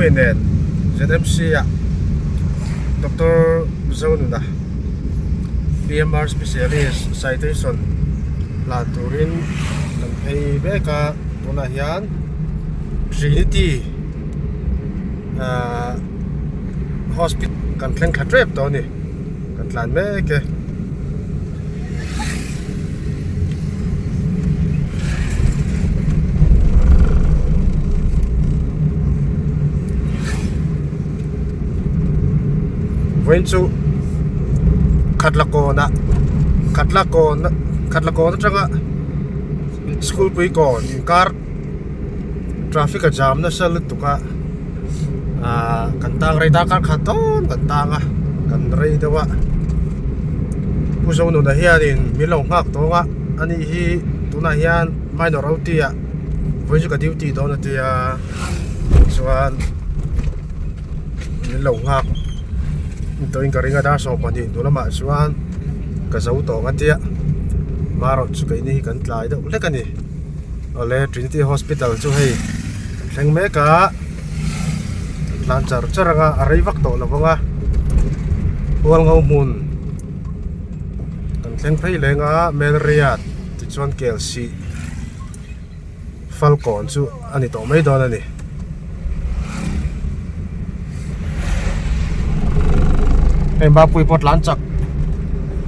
Mapuia nen ZMC ah Doctor Zonuna PMR Specialist Citation hlan turin kan phei mek a tunah hian Trinity ahh Hospital kan thleng thla tep tawh a ni kan tlan mek e. Vawiin chu khatla kawnah khatla kawn khatla kawn atanga school pui kawn inkar traffic a jam nasa lutuk a ahh kan tang rei darkar khat dawn kan tang a kan rei deuh a Pu Zonuna hianin min lo nghak tawng a ani hi tunah hian minor OT ah vawiin chu ka duty dawn a tia chuan min lo nghak tawhin ka ring a dar 12 hnu lamah chuan ka zo tawng a tia marawh chu keini hi kan tlai deuh hlek a ni. Awle Trinity Hospital chu hei kan thleng mek a kan tlan char char anga a rei vak tawh lo vang a Hualngo hmun kan thleng phei leng a Melriat tichuan Kelsih Falkawn chu a ni tawh mai dawn a ni. Hei Mapui pawh tlan chak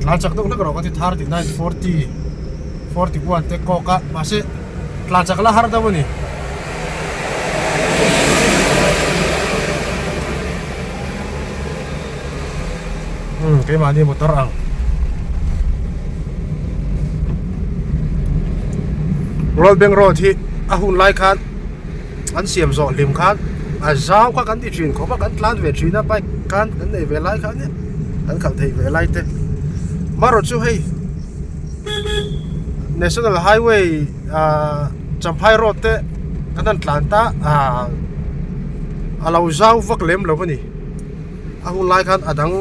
tlan chak deuh hlek erawh ka ti 39 40. 41 te kawk a mahse tlan chak la har deuh a ni. Umm keimahni motor ang. Royal Bank Road hi a hun lai khan an siam zawh hlim khan a zau kha kan ti thin khawp a kan tlan ve thin a bike khan kan nei ve lai khan kan khalh thei ve lai te marawh chu hei. National Highway ah Champhai road te kan han tlan ta ah a lo zau vak lem lo a ni a hun lai khan a dang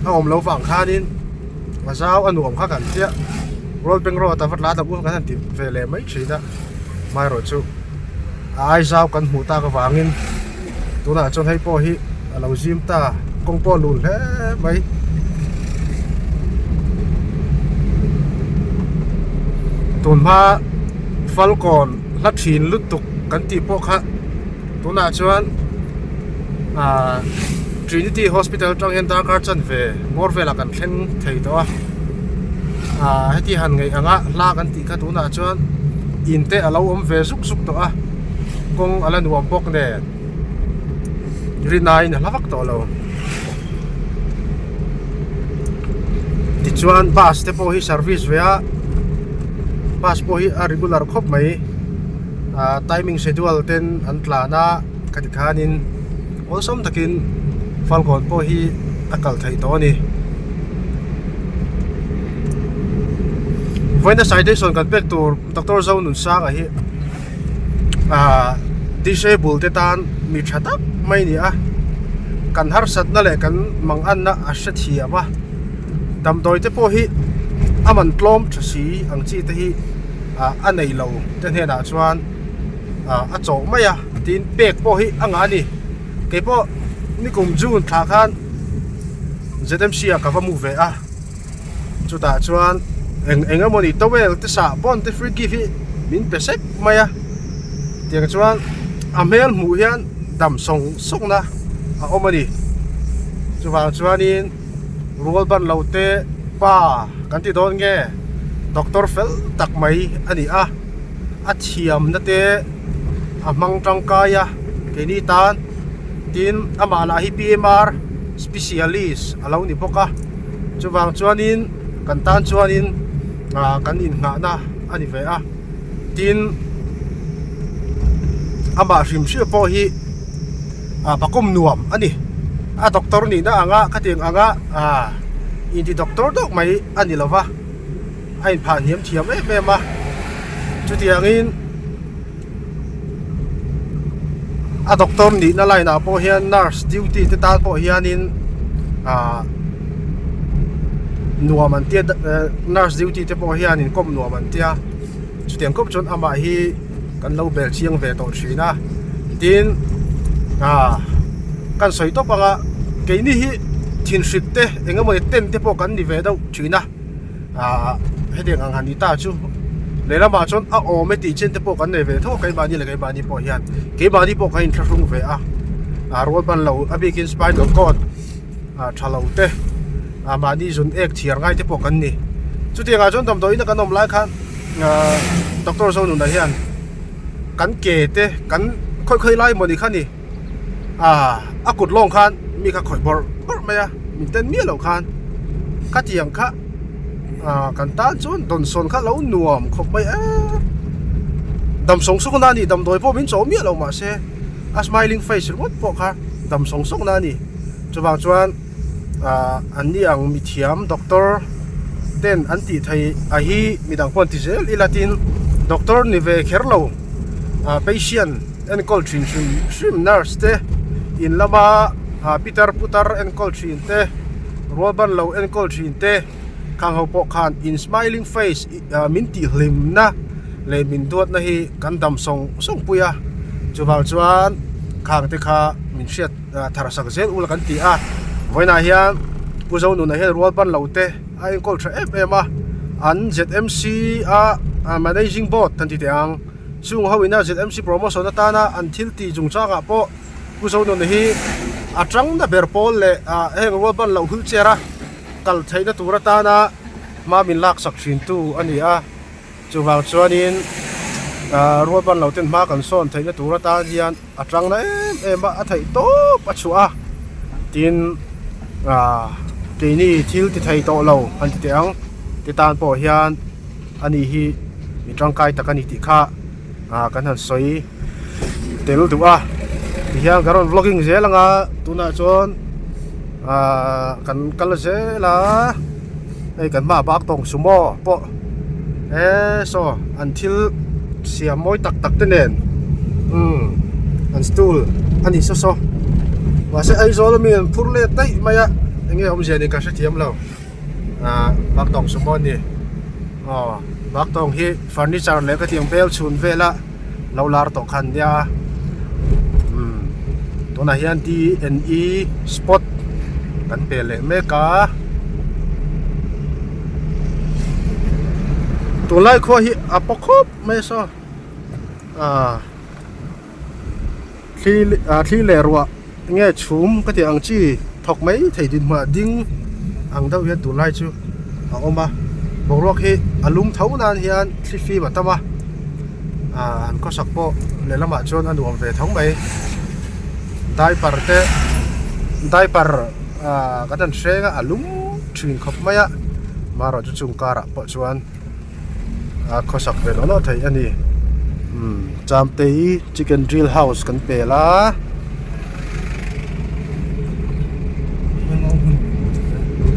a awm lo vang khanin a zau a nuam kha kan chiah Royal Bank road a va tlan ang u kan han ti ve leh mai thin a amaherawhchu a ai zau kan hmuh tak avangin. Tunah chuan hei pawh hi a lo zim ta kawng pawh a lun hle mai. Tun hma Falkawn hla thin lutuk kan tih pawh kha tunah chuan ahh Trinity Hospital atang hian darkar chanve bawr velah kan thleng thei tawh a ahh heti han ngaih anga hla kan tih kha tunah chuan in te a lo awm ve zuk zuk tawh a. Kawng a la nuam bawk nen rinaiin a hla vak tawh lo tichuan bus te pawh hi service ve a bus pawh hi a regular khawp mai ah timing schedule ten an tlan a khati khanin awlsam takin falkawn pawh hi a kal theih tawh a ni vawiina citation kan pek tur Doctor Zonunsanga hi. Ahh disable te tan mi tha tak mai a ni a kan harsatna leh kan manganna a hre thiam a damdawi te pawh hi a man tlawm tha si ang chi te hi ah a nei lo te hnenah chuan ah a chawh mai a tin pek pawh hi a ngah a ni keipawh nikum June thlah khan Z_M_C ah ka va mu ve a. Chutah chuan eng eng emawni towel te sah bawn te free gift hi min pe sek mai a tiang chuan a hmel hmuh hian dam sawng sawng na a awm a ni chuvang chuanin rual ban lo te pa kan ti dawn nge doctor fel tak mai a ni a a thiam na te a hmang tangkai a keini tan tin amah lah hi P_M_R specialist a lo ni bawk a. Chuvang chuanin kan tan chuanin ah kan innghahna a ni ve a tin amah hrim hrim pawh hi ah pakawm nuam a ni a doctor nihna anga khatiang anga ah inti doctor deuh mai a ni lova a inphah hniam thiam em em a chutiangin. A doctor nihna line ah pawh hian nurse duty te tan pawh hianin ah nuam an tia nurse duty te pawh hianin kawp nuam an tia chutiang kawp chuan amah hi kan lo bel chiang ve tawh thin a tin. Aaa kan sawi tawp anga keini hi thinhrik te eng emaw ten te pawh kan ni ve deuh thin a aaa hetiang ang han ni ta chu lehlamah chuan a awm e tih chin te pawh kan nei ve tho a keimahni leh keimahni pawh hian keimahni pawh kan inthlahrung ve a aa rual ban lo a bikin spinal cord ah tha lo te ah mahni zun ek thiar ngai te pawh kan ni chutiang ah chuan damdawiin a kan awm lai khan ah doctor Zonuna hian kan ke te kan khawi khawi lai mawni kha ni ah a kut lawng khan mi kha khawih bawrh bawrh mai a min ten miah loh khan khatiang kha ah kan tan chuan dawnsawn kha lo nuam khawp mai em dam sawng sawng na a ni damdawi pawh min chawh miah lo mahse a smiling face ringawt pawh kha dam sawng sawng na a ni chuvang chuan ah an ni ang mithiam doctor ten an tih theih a hi midang pawh an ti zel ila tin doctor ni ve kher lo ah patient enkawl thin hrim hrim nurse te in lama ah pitar putar enkawl thin te rual ban lo enkawl thin te khang ho pawh khan in smiling face ah min tih hlimna leh min duatna hi kan dam sawng sawng pui a chuvang chuan khang te kha min hriat thar sak zel ula kan ti a vawiinah hian Pu Zonuna hian rual ban lo te a enkawl tha em em a an Z_M_C a managing board kan ti teh ang chung ho ina Z_M_C promotion atana an thil tih chungchangah pawh Pu Zonuna hi a tangna ber pawl leh ah heng rual ban loh wheelchair a kal theihna tur atana hma min lak sak thin tu a ni a. Chuvang chuanin ah rual ban lo ten hma kan sawn theihna tur atan hian a tang na em em a a theih tawp a chhuah a tin ah keini thil ti thei tawh lo han ti teh ang ti tan pawh hian ani hi mi tangkai tak a ni tih kha ah kan han sawi tel duh a tihian kan rawn vlogging zel ang a tunah chuan ah kan kal zel a hei kan hmaah bak tawng sumo pawh eee saw an thil siam mawi tak tak te nen umm an stool a ni saw saw mahse Aizawl ami an phur let daih mai a eng nge awmzia ni ka hrethiam lo. ah baktawng sumo a ni aw baktawng hi furniture leh ka tiang bel chhun vela lo lar tawh kha an nia umm tunah hian D N E spot kan pe leh mek a tunlai khua hi a paw khawp mai a saw ah. Thli ah thli leh ruah nge chhum ka tih ang chi thawk mai thei dinhmunah ding ang deuh hian tunlai chu a awm a boruak hi a lum tho nan hian thli fim a tam a ah an khawsak pawh lehlamah chuan a nuam ve tho mai diaper te diaper ah kan han hreng a a lum thin khawp mai a marawh chu chung karah pawh chuan. a khawsak ve lawh lawh theih a ni umm Chamtei chicken drill house kan pel a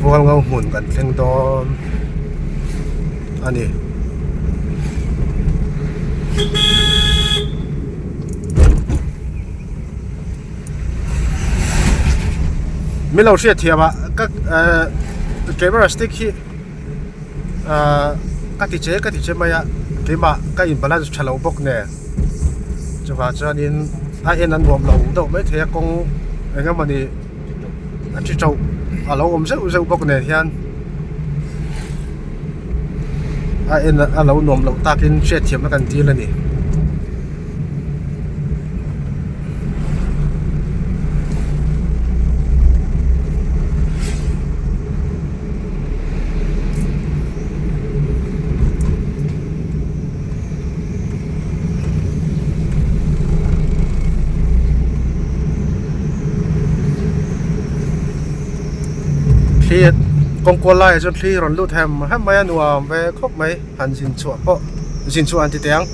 Vualngo hmun kan thleng dawn a ni. Min lo hriatthiam ah ka ehh camera stick hi. Ahh ka ti che ka ti che mai a keimah ka in balance tha lo bawk nen chuvang chuanin a en a nuam lo deuh maithei a kawng eng emawni a thi tauh a lo awm zeuh zeuh bawk nen hian a en a lo nuam loh takin hriatthiamna kan dil a ni. Thli kawng kual laiah chuan thli rawn lut hem hem mai a nuam ve khawp mai han zin chhuah pawh zin chhuah an ti teh ang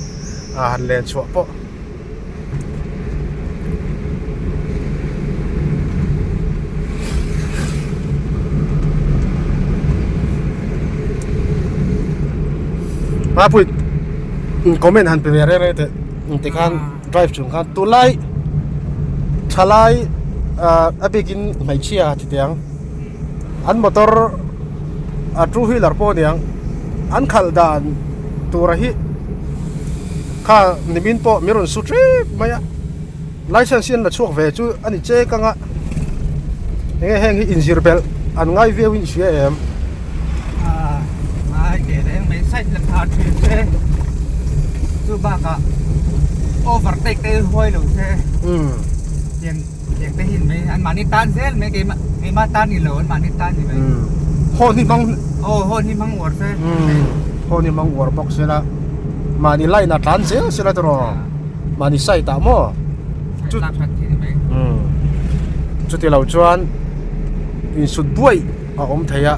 ah han len chhuah pawh. Mapui comment han pe ve reng reng teh tikhan drive chung khan tunlai thalai ah a bikin hmeichhia ti teh ang an motor a two wheeler pawh a niang an khalh dan tura hi kha nimin pawh min rawn su tep mai a. License hi an la chhuak ve chu a ni chek ang a, enge heng hi inzir belh an ngai viau in i hria em? Aaa ngai teh reng mai side la thar thin se chu bakah overtake te huai lo se tiang tiang te hi mai an mahni tan zel mai keimah keimah tan ni lo an mahni tan ni mai hawn hi hmang aw hawn hi hmang uar se hawn hi hmang uar bawk se la mahni line ah tlan zel se la tiraw. Mahni side ah maw? Chu Chuti lo chuan insut buaih a awm thei a,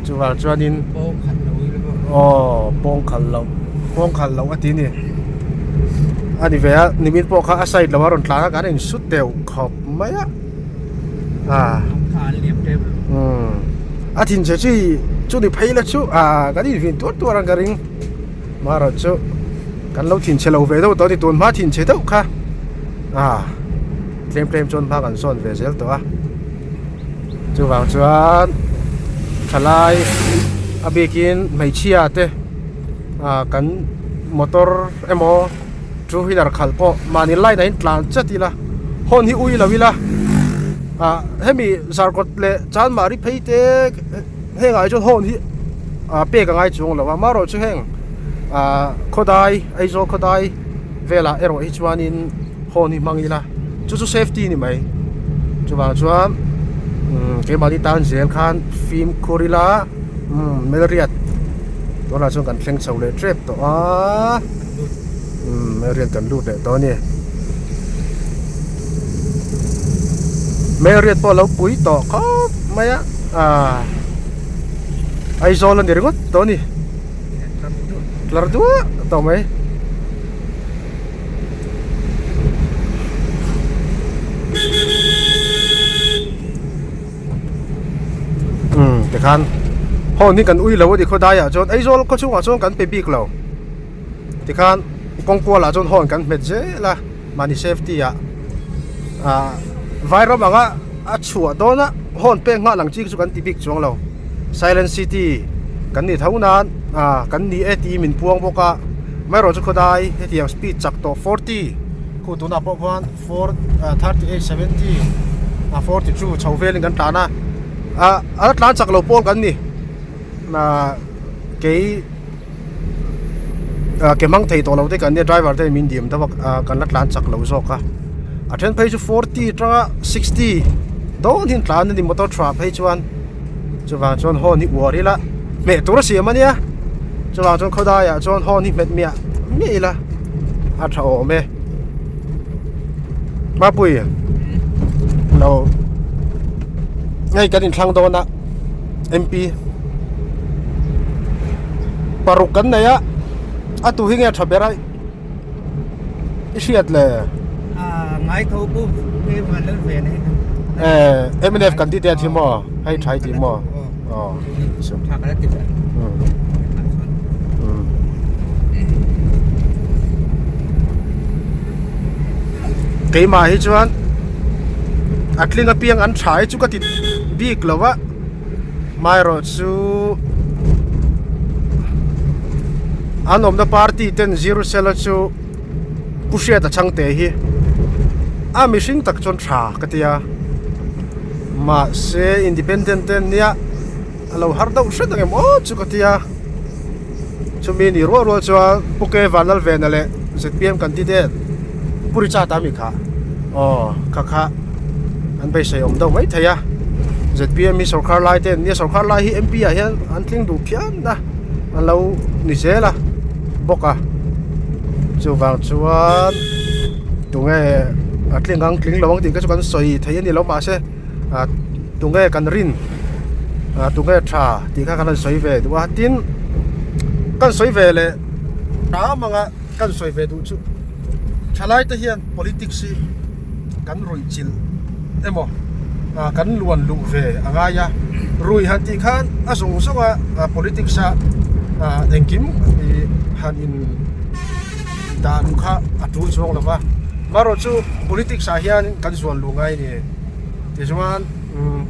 chuvang chuanin Pawng khalh lo ila pawh. Aw pawng khalh loh, pawng khalh loh a ti ni. A ni ve a, nimin pawh kha a side lo a rawn tlan a, kan insut deuh khawp mai a. Ah. Kha an liam tep lo. Umm. A thinchhe chi chu ni phei la chu ah kan invin tuar tuar ang ka ring. Marawh chu kan lo thinchhe lo ve deuh tawh a ni tun hma thinchhe deuh kha ah tlem tlem chuan hma kan sawn ve zel tawh a chuvang chuan thalai a bikin hmeichhia te ah kan motor emaw two wheeler khalh pawh mahni line ah hian tlan chat ila hawn hi ui lo ila ah hemi zarkawt leh chanmahri phei te. Hengah hi chuan horn hi ah pek a ngai chuang lo a amaherawh chu heng ah khawdai Aizawl khawdai velah erawh hi chuanin horn hi hmang ila chu chu safety a ni mai chuvang chuan umm keimahni tan zel khan fimkhur ila umm melriat tunah chuan kan thleng chho leh tep tawh a umm melriat kan lut leh tawh a ni melriat pawh a lo pui tawh khawp mai a. Ah Aizawl a ni ringawt tawh a ni tlar duah tawh mai umm tikhan horn hi kan ui lo a ni khawdai ah chuan Aizawl khaw chhungah chuan kan pe bik lo tikhan kawng kual ah chuan horn kan hmet zel a mahni safety ah ah vairam anga a chhuah dawn a horn pek nghal ang chi chu kan ti bik chuang lo silent city kan ni tho nan ah kan ni e tih min puang bawk a amaherawhchu chu khawdai hetiang speed chak tawh forty khu tunah pawh khuan four ah 38 70 ah 42 chho velin kan tlan a ah a tlan chak lo pawl kan ni ah kei. ah ke hmang thei tawh lo te kan nia driver te min diem deuh a ah kan la tlan chak lo zawk a a then phei chu forty atanga sixty dawn hi an tlan a ni motor tha phei chuan chuvang chuan horn hi uar ila hmeh tur a siam a nia chuvang chuan khawdai ah chuan horn hi hmet miah miah ila a tha awm e Mapui lo hei kan inthlang dawn a. M_p paruk kan nei a a tu hi nge tha ber a i hriat le eh M_N_F candidate hi maw hei tha i ti maw aw keimah hi chuan a tling apiang an tha hi chu ka ti bik lo a amaherawh chu an awmna party ten Jerusalem chu Pu Hriata Chhangte hi a mihring tak chuan tha ka ti a mahse independent te an nia a lo har deuh hret ang em aw chu ka ti a chumi ni rual rual chuan Pu K Vanlalvena leh zpm candidate Pu Richard a mi kha aw kha kha an beisei awm deuh mai thei a zpm hi sawrkhar lai te an nia sawrkhar lai hi mp ah hian an tling duh phian a an lo ni zel a bawk a chuvang chuan tunge a tling ang tling lo ang tih kha chu kan sawi thei a ni lo mahse ah tunge kan rin ah tunge tha tih kha kan rawn sawi ve duh a tin kan sawi ve leh tam anga kan sawi ve duh chu thalai te hian politics hi kan ruih chilh emaw ah kan luan luh ve a ngai a rui han tih khan a zawng zawng a politics a ah engkim ih han in dah luh kha a tul chuang lo va marawh chu politics ah hian kan zuan luh ngai a ni. Tichuan umm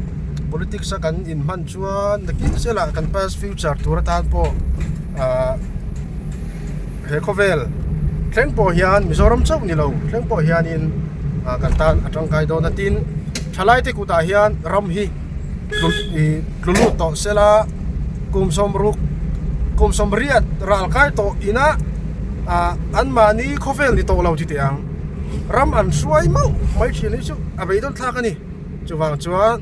politics a kan inhman chuan nakin zelah kan past future tur atan pawh ahh he khawvel thleng pawh hian Mizoram chauh ni lo thleng pawh hianin. kan tan a tangkai dawn a tin thalai te kutah hian ram hi tlu lut tawh sela kum sawmruk kum sawmriat ral kai tawh ina ah an mahni khawvel ni tawh lo ti teh ang ram an hruai mauh mai thin hi chu a beidawn thlak a ni chuvang chuan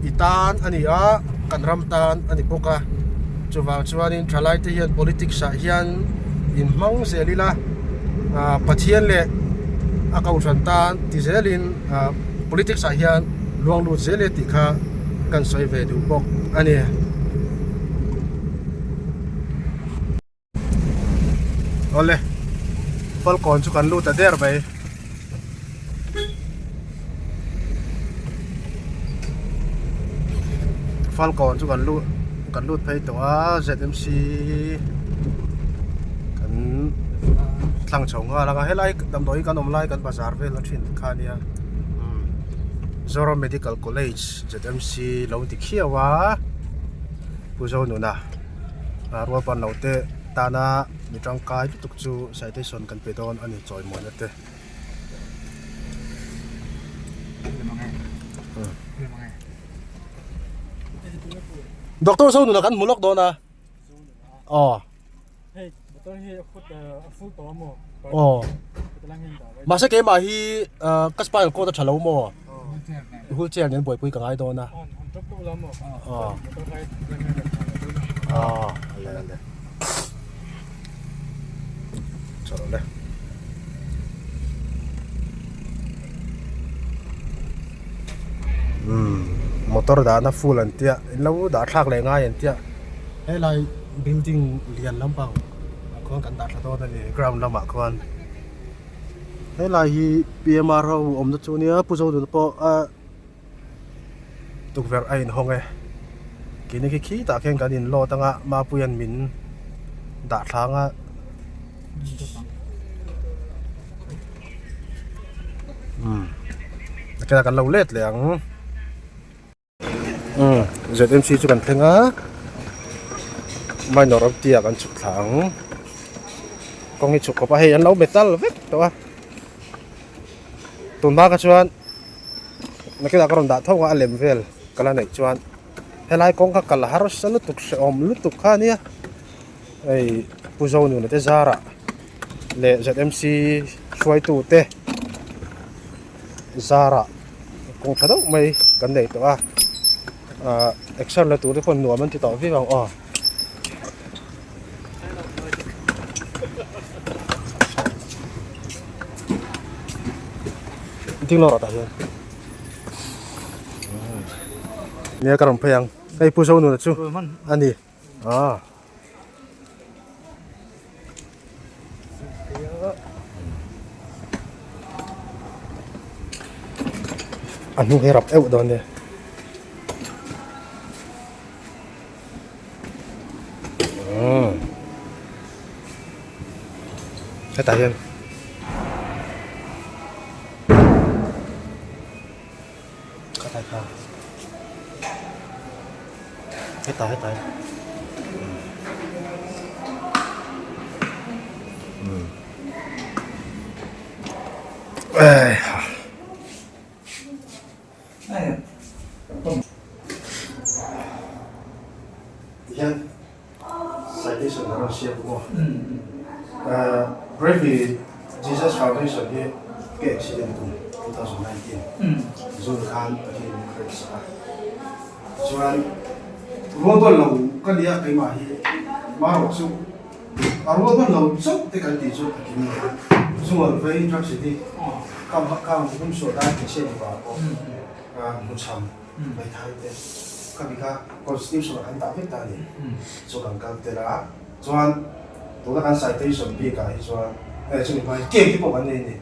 i tan a ni a kan ram tan a ni bawk a chuvang chuanin thalai te hian politics ah hian in hmang zel ila ah Pathian leh a kohhran tan ti zelin ah politics ah hian luang lut zel e tih kha kan sawi ve duh bawk a ni. Awle Falkawn chu kan lut ta der mai. Falkawn chu kan lut kan lut phei tawh a ZMC kan thlang chho nghal ang a helai damdawi kan awm lai kan bazar vel a thin kha ania Zoram Medical College ZMC lo ti khiau a Pu Zonuna. Rualban lo te tana mi tangkai lutuk chu citation kan pe dawn a ni chawimuahna te. Doctor Zonuna kan hmu lawk dawn a. Aw. Aw. Mahse keimah hi ka spinal cord a tha lo maw? Wheelchair nen buaipui ka ngai dawn a. Aw. Aw ale ale. Chalo le. Umm motor dahna full an tia in lo dah thlak leh ngai an tia helai building lian lampang ah khuan kan dah thla dawn a ni ground lamah khuan. Helai hi PMR ho awmna chu ania Pu Zodun pawh a tukverh a inhawng e keini khi khitah khian kan in load anga Mapuia'n min dah thlang a umm tikhian kan lo let leh ang. Umm ZMC chu kan thleng a minor of tia kan chhuk thla ang kawng hi chhuk khawp a hei an lo metal vek tawh a tun hma kha chuan nakinah ka rawn dah tho a a lem vel ka la neih chuan helai kawng kha kal harsa lutuk hrehawm lutuk kha ania hei Pu Zonuna te zarah leh ZMC hruaitu te. Zarah kawng tha deuh mai kan nei tawh a ahh exer la tur te pawh nuam an ti tawh viau ang aw. Ding lawr ah tah hian nia ka rawn phei ang hei Pu Zonuna chu a ni ah. A hnung hi rap euh dawn nia. Hetah hian khatlai kha hetah hetah Tihian citation a rawn siam bawk aw. Bravely Jesus Foundation hi ka accident kum 2019 June khan Pathian min khawih sak a. Chuan rualban lo ka nia keimah hi marawh chu a rualban lo chauh te kan tih chu a kim lo a. Zungal vei drugs hi kam kam hum suah dan hmeichhia mipa pawh hmuchham. Hmeithai te ka ti kha constitution ah kan dah vek ta a ni chu kan kal tel a chuan tuna kan citation bik ah hi chuan hei chumi hma hi camp te pawh kan nei a ni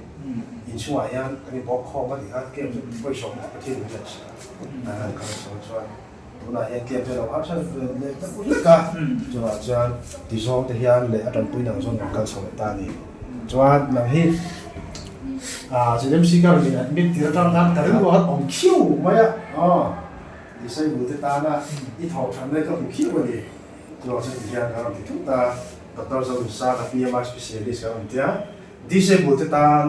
inchhungah hian kan inbawk khawm a ti kha camp chu pawihsawm Pathian min ngaihsak a kan kal sawn chuan tunah hian camp te lo harsa leh ta hlek a chuvang chuan tizawng te hian leh a tanpui nang zawn kan kal chho leh ta a ni chuan nang hi. Ah ZMC ka rawn in admit tir atang khan ka rilru a awm khiu mai a, aw disable te tana i thawh than lai ka hmu khiu a ni. Chuvang chu ti hian ka rawn ti thut a, Doctor Zonunsanga PMI specialist ka rawn ti a, disable te tan.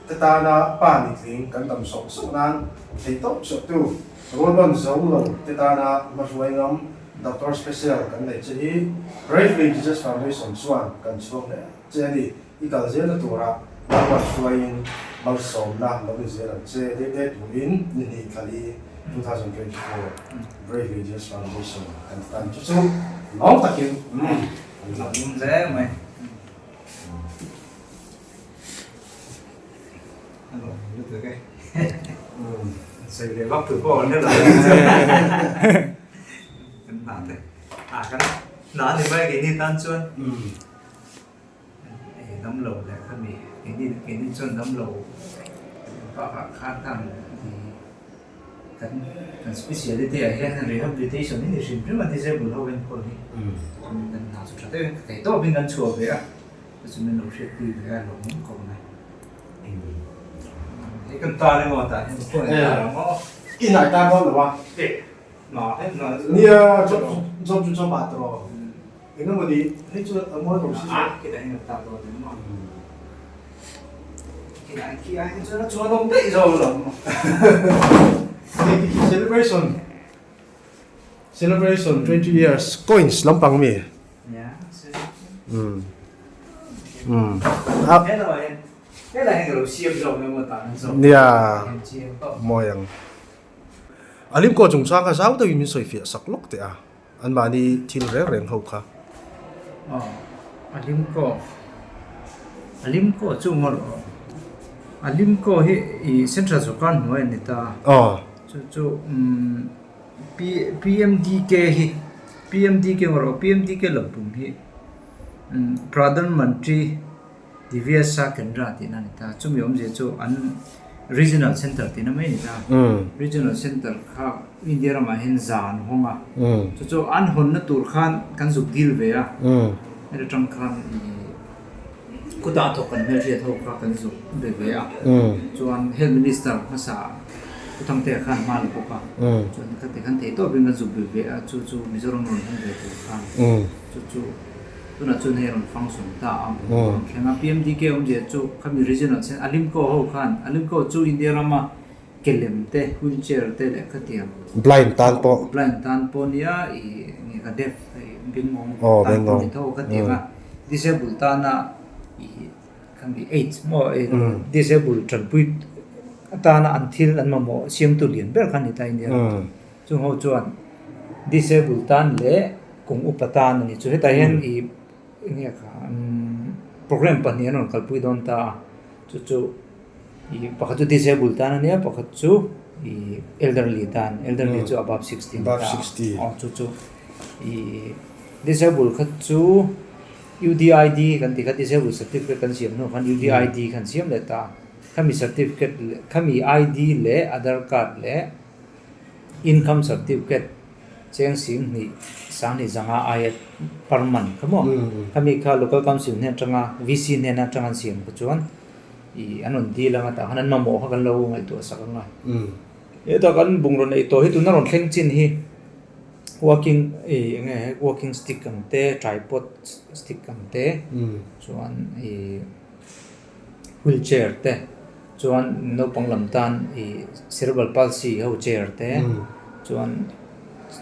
te tana pa ni tling kan dam sawk sawk nan theihtawp chhuahtu rualban zo lo te tana hmahruai ngam Doctor Special kan neih che hi Bravely Jesus Foundation chuan kan chhuang hle che a ni. I kal zelna turah Lalpan hruaiin malsawmna lo ni zel ang che dei dei turin ni hnih thlali 2024 Bravely Jesus Foundation kan ti tan chu chu lawm takin an lawm hle mai. I nai tan dawn lo a. Nia job job chu job ah tawh. Eng emaw ni hei chu a mawi lo si chu. Celebration celebration 20 years coins lampang mi. Nia mawi ang. A limkaw chungchang kha zau deuhin min sawi fiah sak lawk teh a, anmahni thil reng reng ho kha. Aw, a limkaw, a limkaw chu maw rawh aw. A limkaw hi ih central sawrkar hnuai a ni ta. Aw. Chu chu umm P PMDK hi PMDK maw rawh aw PMDK lampum hi umm Pradhan Mantri. Divyasa Kendra tihna a ni ta. Chumi awmzia chu an Regional Centre tihna mai a ni ta. Regional Centre kha India ramah hian za an hawng a. Chu chu an hawnna tur khan kan zuk dil ve a. Heta tang khan ih kutah thawk kan hmelhriat ho kha kan zuk be ve a. Chuan Health Minister hmasa Pu Thangtea khan hma la bawk a. Chuan khati khan theihtawpin kan zuk be ve a. Chu chu Mizoram rawn hawng ve tur khan. Chu chu tunah chuan hei a rawn function ta a, a rawn thleng a. PMDK awmzia chu khami regional sen Alimco ho khan Alimco chu India rama kelem te, wheelchair te leh khatiang Blind tan pawh. Blind tan pawh nia ih nge ka deaf hei bengngawng tan pawh ni tho khatiang a disable tana ih khami aids maw disable tanpui atana an thil an mamawh siamtu lian ber kha a ni ta India ramah. Chung ho chuan disable tan leh kum upa tan a ni chu. Hetah hian ih eng nge kha program pahnih an rawn kalpui dawn ta a, chu chu ih pakhat chu disable tan a nia pakhat chu ih elderly tan elderly chu above 60 ni ta a, aw chu chu ih disable kha chu UDID kan tih kha disable certificate kan siam hnu khan UDID khan siam leh ta a, khami certificate leh khami ID leh Aadhar card leh. Income certificate cheng sing hnih sang hnih zanga aia per month kha maw? Khami kha local council hnen atanga VC hnen atanga an siam kha chuan ih an rawn deal anga tah khan an mamawh kha kan lo ngaihtuah sak anga. Hetah kan bungraw neih tawh hi tuna rawn thleng chin hi walking ih eng nge walking stick ang te tripod stick ang te chuan ih wheelchair te. Chuan naupang lam tan ih cerebral palsy ho chair te chuan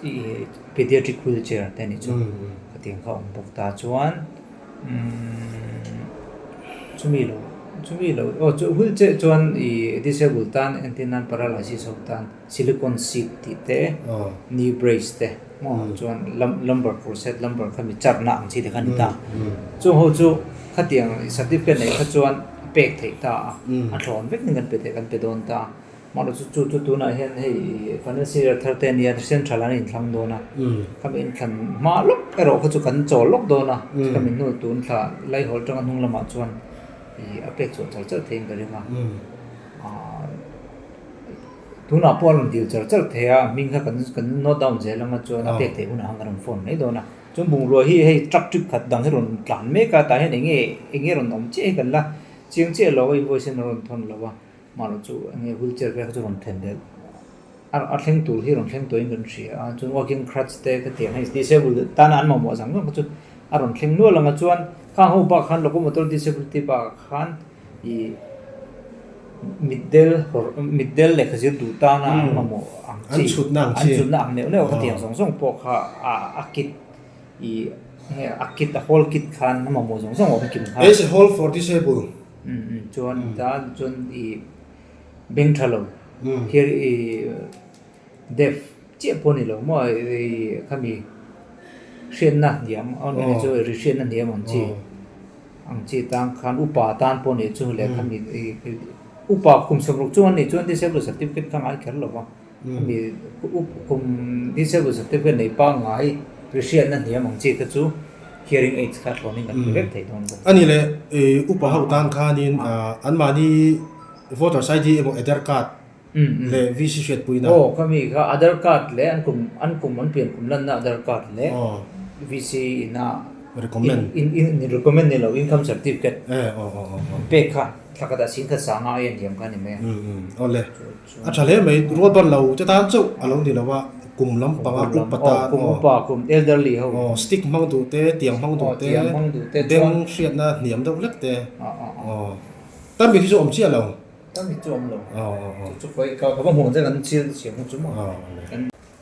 ih pediatric wheel chair te a nih chu khatiang kha a awm bawk ta chuan umm chumi lo chumi lo aw chu wheel chair chuan ih disable tan entir nan paralysis ho tan silicone seat tih te knee brace te maw chuan lumbar corset lumbar khami charhna ang chi te kha a ni ta chung ho chu khatiang certificate neih kha chuan. pek theih ta a, a thlawn vek in kan pe theih kan pe dawn ta a, amaherawhchu chu chu tunah hian hei financial year thar te a nia central an inthlang dawn a, khami inthlan hma lawk erawh kha chu kan chawl lawk dawn a, khami hnu tun thla laihawl atanga hnung lamah chuan ih a pek chhuah char char theiin ka ring a, ah tunah pawh a rawn dil char char thei a, hming kha kan kan note down zel anga chuan a pek theih hunah khan kan rawn phone mai dawn a. Chuan bungrua hi hei truck trip khat dang hi rawn tlan mek a tah hian eng nge eng nge rawn awm chiah hi kan la chiang chiah lo a invoice hian a rawn thawn lo a mahlo chu eng nge wheelchair vel kha chu rawn thlen leh a a thleng tur hi rawn thleng tawhin kan hria a chuan walking crutch te ka tih ang hei disable tana an mamawh zang zawng kha chu a rawn thleng nual ang a chuan khang ho bak khan locomotor disability bakah khan ih. Mitdel hawr mitdel lehkha zir duh tana an mamawh ang chi An chhutna ang an chi. chhutna ang neuh neuh kha tiang zawng zawng pawh kha a a kit ih nge a kit a whole kit khan a mamawh zawng zawng a awm kim kha. There is a hall for disable. Um um chuan tan chuan ih beng tha lo here ih deaf chiah pawh a ni lo maw ih khami hriatna hniam a ni chu ri hriatna hniam ang chi ang chi tan khan upa tan pawh nih chu leh khami ih upa kum sawmruk chung an nih chuan disable certificate kha ngai kher lo va khami kum disable certificate nei pangngai ri hriatna hniam ang chi te chu hearing aids kha thlawnin kan hmu vek thei dawn bawk. A ni leh upa ho tan khanin anmahni voters ID emaw Aadhaar card leh VC hriatpuina. Aw khami kha Aadhaar card leh an kum an kum an pian kum lanna Aadhaar card leh VC ina Recommend. In in recommend ni lo income certificate Eh aw aw aw aw. pek kha thla khat ah sin khat sanga a inhiam kha a ni mai a. Um um aw le a tha hle mai rual ban lo te tan chauh a lo ni lo a kum lampanga upa tan aw kum upa kum elderly ho aw stick hmang duh te tiang hmang duh te tiang hmang duh te beng hriatna hniam deuh hlek te aw tan mit hi chu awm chiah lo. Tan mit chu awm lo chu chu khawi ka va hmuh ang che kan chil siam chu maw.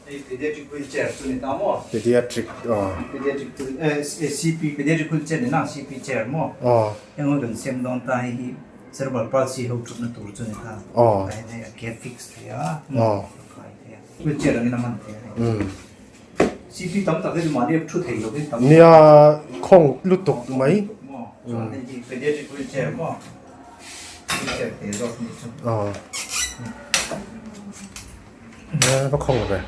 Hei pediatric wheelchair chu ni ta maw? Pediatric aw. Pediatric wheel CP pediatric wheelchair ni na CP chair maw? Aw. Heng ho kan siam dawn ta hei hi cerebral palsy ho thutna tur chu ni ta. Aw. Tah hian hei a ke fix thei a. Aw. A kai thei a. Wheelchair angin a hman thei a ni. CP tam tak hi chu mahni thu thei lo hi tam. Nia khawng lutuk mai. Maw? Chuan hei hi pediatric wheelchair maw? Wheelchair te zawk ni chu. Aw. Va khawng ve.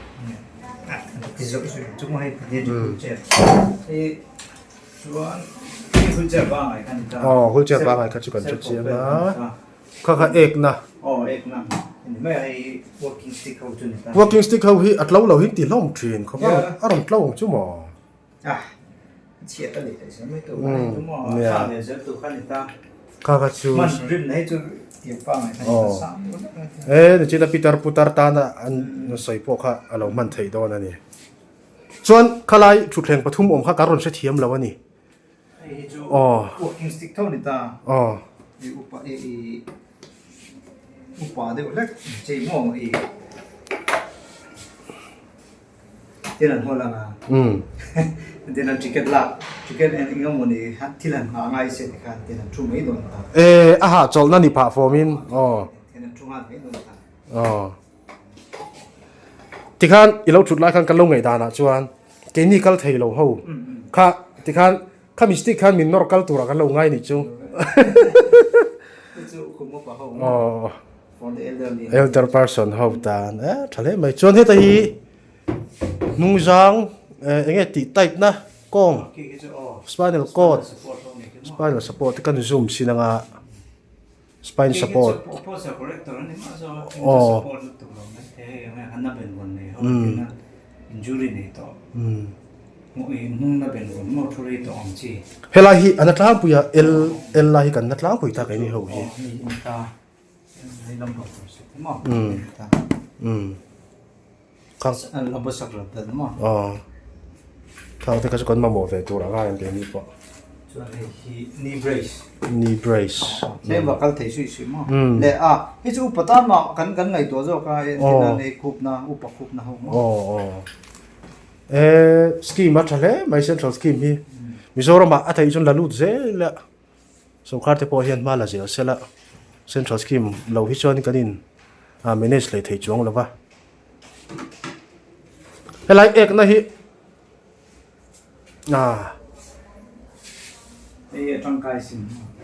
Aw wheelchair pangai kha chu kan hre chiang a kha kha ek na walking stick ho hi a tlo lo hi an ti hlawm thin khawp a a rawn tlo ang chu maw. Kha kha chu aw e nichina pitar putar tana an sawi pawh kha a lo hman theih dawn a ni chuan khalai thutthleng pathum awm kha ka rawn hrethiam lo a ni aw aw. Tin an haw lang a. Tin an ticket lak, ticket en eng emaw ni thil han nghah ngai se tikhan tin an thu mai dawn ta. E, a hahchawlhna ni phah fawmin aw. Tin an thu nghal mai dawn ta. Aw. Tikhan i lo thut lai khan kan lo ngaih danah chuan keini kal thei lo ho kha tikhan kha mistake khan min nawr kal turah kan lo ngai nih chu. Chu kum upa ho. Aw. Elder person ho tan e tha hle mai chuan heta hi hnungzang eng nge tih type na kawng spinal cord spinal support te kan zoom sin anga spine support aw helai hi an tlangpui a l l lai hi kan na tlangpui ta keini ho hi. Thau te kha chu kan mamawh ve tur anga em keini pawh. Chuan hei hi knee brace. Knee brace. Tlem va kal thei suih suih maw. Leh a hei chu upa tan mah kan kan ngaihtuah zawk a entir nan hei khupna upa khupna ho maw. Aw aw. E scheme a tha hle mai central scheme hi. Mizoram ah a theih chuan la lut zel a. Sorkar te pawh hian hma la zel sela central scheme lo hi chuan kan in manage leh thei chuang lo va. Helai ekna hi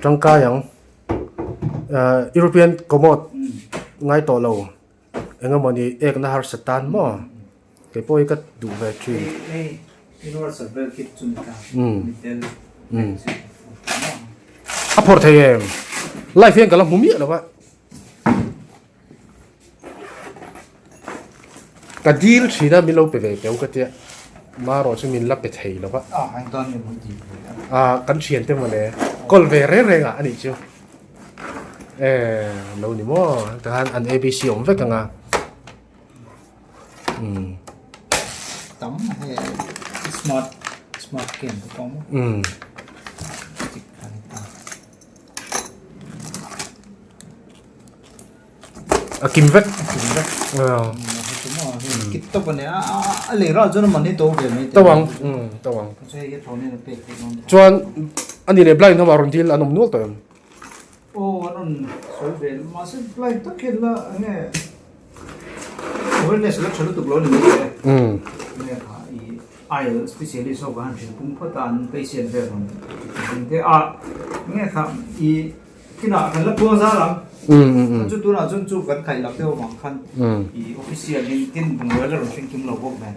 tangkai ang European commode ngai tawh lo engemawni ekna harsa tan maw kei pawh hi ka duh ve thin. A phawrh thei em? Live hian ka la hmu miah lo a. Ka dil thin a min lo pe ve teu ka tia marawh chu min la pe thei lo va. Kan thian te mawle call ve reng reng ah a nih chu. E lo ni maw tikhan an abc awm vek ang a. Tam he smart smart game te pawh maw. A kim vek. A kim vek. Kit tawp a nia a lei ral chuan a man hi to ve mai To ang to ang. Chuan a ni leh blind ho ah rawn dil an awm nual tawh em? Aw an rawn sawi ve mahse blind tak hian la enge awareness la tha lutuk lo a ni mai e. Enge kha i ail specialist ho kha han hrilh pung phawt a an patient vel rawn ti a enge kha i Kinah kan la puang zar ang. Chu tunah chuan chu kan khaih lak deuh avang khan i official in tin bungrua la rawn thleng tum lo bawk nen.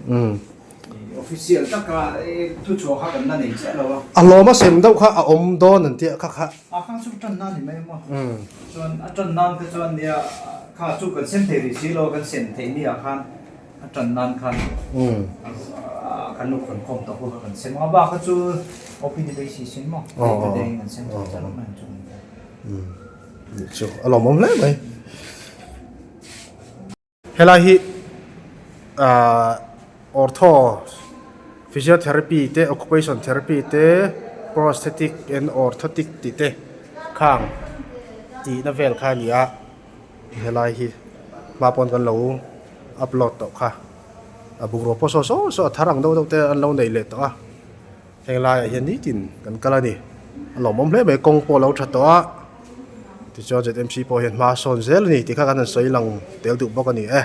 I official taka thu chhuah kha kan la nei chiah lo a. A hlawm a sem deuh kha a awm dawn an tih kha kha. A kha chu tan nan ni mai a maw. Chuan a tan nan kha chuan nia kha chu kan sem thei rih si lo a kan sem theih ni ah khan a tan nan khan kan lo khawn khawm tawh kha kan sem a bak kha chu OPD basis in maw day to day in kan sem thei char mai chu chu a lawmawm hle mai helai hi ah ortho physiotherapy te occupation therapy te prosthetic and orthotic tih te khang tihna vel kha a ni a. Helai hi hma pawn kan lo upload tawh kha a bungraw pawh saw saw saw a thar ang deuh deuh te an lo nei leh tawh a heng laiah hian nitin kan kal a ni a lawmawm hle mai kawng pawh a lo tha tawh a tichuan Z M C pawh hian hma a sawn zel a ni tih kha kan han sawi lang tel duh bawk a ni e.